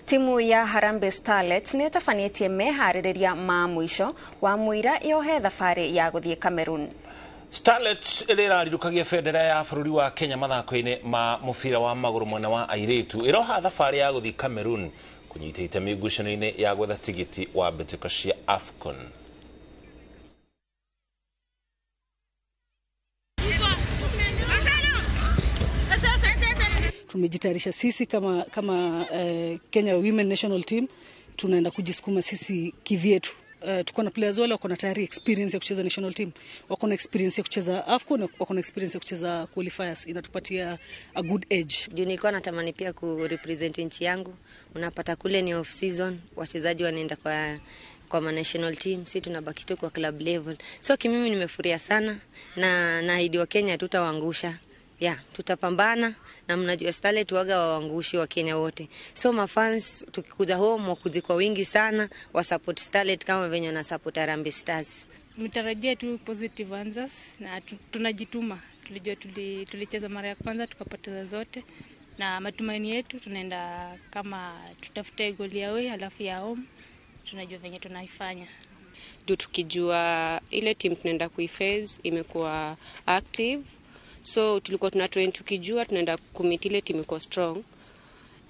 Timu ya Harambee Starlets nĩ ĩtabanĩtie meharĩrĩria ma mũico wa mũira yohe thabarĩ ya gũthiĩ Cameroon. Starlets ĩrĩa ĩrarirũkagia bendera ya bũrũri wa Kenya mathako-inĩ ma mũbira wa magũrũ mwena wa airĩtu ĩroha thabarĩ ya gũthiĩ Cameroon kũnyita itemi ngucanio-inĩ ya gwetha tigiti wa mbĩtĩka cia AFCON. Tumejitayarisha sisi kama Kenya Women National Team, tunaenda kujisukuma sisi kivyetu. Tuko na players wale wako na tayari experience ya kucheza national team, wako na experience ya kucheza AFCON, wako na experience ya kucheza qualifiers, inatupatia a good edge. Juu nilikuwa natamani pia ku represent nchi yangu. Unapata kule ni off season, wachezaji wanaenda kwa national team, sisi tunabaki tu kwa club level. So kimimi nimefuria sana na naahidi wa Kenya tutawaangusha. Yeah, tutapambana na mnajua Starlet waga waangushi wa Kenya wote. So mafans tukikuja home wakuje kwa wingi sana wa support Starlet kama venye wana support Harambee Stars. Mtarajia tu positive answers na tunajituma. Tulijua tulicheza mara ya kwanza tukapoteza zote, na matumaini yetu tunaenda kama tutafute goli ya away alafu ya home, tunajua venye tunaifanya. Juu tukijua ile team tunaenda kuiface imekuwa active, so tulikuwa tuna train tukijua tunaenda kumit ile team iko strong.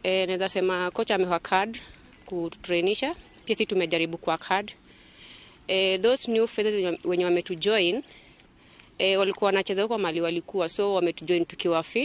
Naweza sema kocha amework hard kututrainisha, pia sisi tumejaribu kuwork hard. Those new faces wenye wametujoin, walikuwa wanacheza huko mali walikuwa, so wametujoin tukiwa fit.